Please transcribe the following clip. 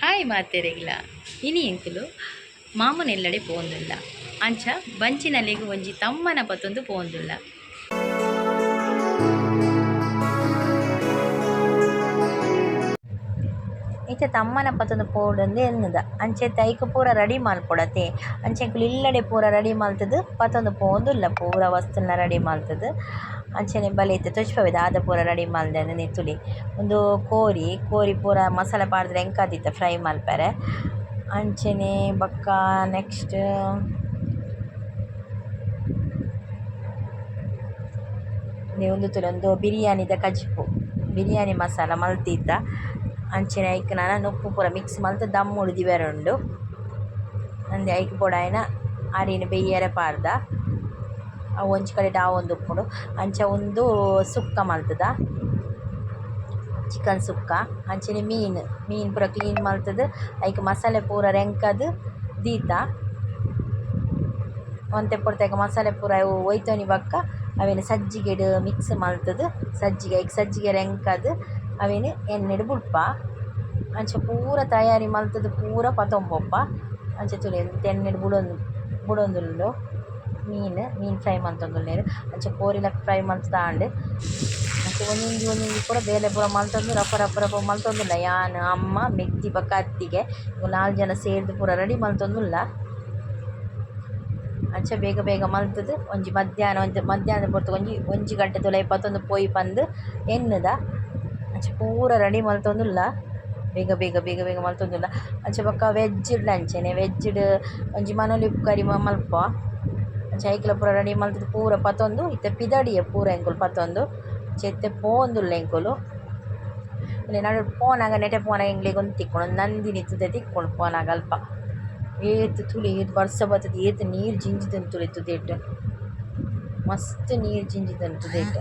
Hi ಮಾತೆರೆಗ್ಲ. ಇನಿ ಎಂಕುಲು ಮಾಮುನೆಲ್ಲಡೆ ಪೋವೊಂದುಲ್ಲ. ಅಂಚ ಬಂಚಿನಲೆಗ್ ಒಂಜಿ ತಮ್ಮನ ಪತೊಂದು ಪೋವೊಂದುಲ್ಲ. ಇತ್ತೆ ತಮ್ಮನ ಪತೊಂದು ಪೋವೊಡುಂದು ಎನ್ನುದ. ಅಂಚ ಇತ್ತೆ ಐಕ್ ಪೂರ ರೆಡಿ ಮಲ್ಪೊಡತೆ. ಅಂಚ ಎಂಕುಲು ಇಲ್ಲಡೆ ಪೂರ ರೆಡಿ ಮಲ್ತುದು ಪತೊಂದು ಪೋವೊಂದುಲ್ಲ ಪೂರ ವಸ್ತುಲ್ನ ರೆಡಿ ಮಲ್ತುದು. ಅಂಚನೆ ಬಲೆ ಇತ್ತೆ ತೋಜ್ಪಾವೆ ದಾದ ಪೂರ ರೆಡಿ ಮಲ್ದೆ ತೂಲೆ. ಉಂದು ಕೋರಿ ಕೋರಿ ಪೂರ ಮಸಾಲೆ ಪಾಡ್ದ್ ಎಂಕಾದಿತ್ತೆ ಫ್ರೈ ಮಲ್ಪೆರೆ. ಅಂಚನೆ ಬೊಕ್ಕ ನೆಕ್ಸ್ಟ್ ಉಂದು ತೂಲೆ ಉಂದು ಬಿರಿಯಾನಿದ ಕಜಿಪು ಬಿರಿಯಾನಿ ಮಸಾಲ ಮಲ್ತಿತ್ತ. ಅಂಚನೆ ಐಕ್ ನನ ನುಪ್ಪು ಪೂರ ಮಿಕ್ಸ್ ಮಲ್ತ್ ದಮ್ಮುಡು ದೀವರೆ ಉಂಡು. ಅಂದೆ ಐಕ್ ಬೋಡಾಯಿನ ಅರಿನ್ ಬೇಯರೆ ಪಾಡ್ದ. ಅವು ಒಂಜಿ ಕಡೆಟ್ ಆವೊಂದುಪ್ಪುಂಡು ಅಂಚ ಉಂದು ಸುಕ್ಕ ಮಲ್ತುದ. ಚಿಕನ್ ಸುಕ್ಕ ಅಂಚನೆ ಮೀನ್ ಮೀನ್ ಪೂರ ಕ್ಲೀನ್ ಮಲ್ತುದು ಐಕ್ ಮಸಾಲೆ ಪೂರ ರೆಂಕದ್ ದೀತ. ಒಂತೆ ಪೊರ್ತುಗ್ ಮಸಾಲೆ ಪೂರ ಒಯ್ತೊನಿ ಬೊಕ್ಕ ಅವೆನ್ ಸಜ್ಜಿಗೆಡ್ ಮಿಕ್ಸ್ ಮಲ್ತುದು ಸಜ್ಜಿಗೆ ಐಕ್ ಸಜ್ಜಿಗೆ ರೆಂಕದ್ ಅವೆನ್ ಎಣ್ಣೆಡ್ ಬುಡ್ಪ. ಅಂಚ ಪೂರ ತಯಾರಿ ಮಲ್ತುದು ಪೂರ ಪತೊಂದು ಪೋಪ. ಅಂಚ ತೂಲೆ ಎಣ್ಣೆಡ್ ಬುಡೊಂದು ಬುಡೊಂದುಲ್ಲೆರ್ ಮೀನ್ ಮೀನ್ ಫ್ರೈ ಮಂತೊಂದುಲ್ಲೆರ್. ಅಂಚ ಕೋರಿಲ ಫ್ರೈ ಮಲ್ತುದಾಂಡ್. ಅಂಚ ಒಂಜೊಂಜಿ ಒಂಜೊಂಜಿ ಪೂರ ಬೇಲೆ ಪೂರ ಮಲ್ತೊಂದು ರಪ ರಪ ರಪ ಮಲ್ತೊಂದುಲ್ಲ ಯಾನ್ ಅಮ್ಮ ಮೆಗ್ದಿ ಬೊಕ್ಕ ಅತ್ತಿಗೆ ನಾಲ್ ಜನ ಸೇರ್ದ್ ಪೂರ ರೆಡಿ ಮಲ್ತೊಂದುಲ್ಲ. ಅಂಚ ಬೇಗ ಬೇಗ ಮಲ್ತುದು ಒಂಜಿ ಮಧ್ಯಾಹ್ನ ಒಂಜಿ ಮಧ್ಯಾಹ್ನದ ಪೊರ್ತುಗು ಒಂಜಿ ಒಂಜಿ ಗಂಟೆ ದುಲಯಿ ಪತೊಂದು ಪೋಯಿ ಪಂದ್ ಎನ್ನುದ. ಅಂಚ ಪೂರ ರೆಡಿ ಮಲ್ತೊಂದುಲ್ಲ. ಬೇಗ ಬೇಗ ಬೇಗ ಬೇಗ ಮಲ್ತೊಂದುಲ್ಲ. ಅಂಚ ಬೊಕ್ಕ ವೆಜ್ ಡ್ಲ ಅಂಚನೆ ವೆಜ್ ಡ್ ಒಂಜಿ ಮನೊಲಿ ಕರಿ ಮಲ್ಪ. ಅಂಚ ಐಕ್ಲ ಪೂರ ರೆಡಿ ಮಲ್ತುದು ಪೂರ ಪತೊಂದು ಇತ್ತೆ ಪಿದಡಿಯ ಪೂರ ಎಂಕುಲು ಪತೊಂದು. ಅಂಚ ಇತ್ತೆ ಪೋವೊಂದುಲ್ಲ ಎಂಕುಲು. ನಡುಟ್ ಪೋನಗ ನೆಟೆ ಪೋನಗ ಎಂಕ್ಲೆಗ್ ಉಂದು ತಿಕ್ಕುಂಡು ನಂದಿನಿ ತುದೆ ತಿಕ್ಕುಂಡು ಪೋನಗ ಅಲ್ಪ. ಏತ್ ತೂಲೆ ಏತ್ ಬರ್ಸ ಬತ್ತುದು ಏತ್ ನೀರ್ ಜಿಂಜಿದುಂಡು ತೂಲೆ ತುದೆಟ್. ಮಸ್ತ್ ನೀರ್ ಜಿಂಜಿದುಂಡು ತುದೆಟ್.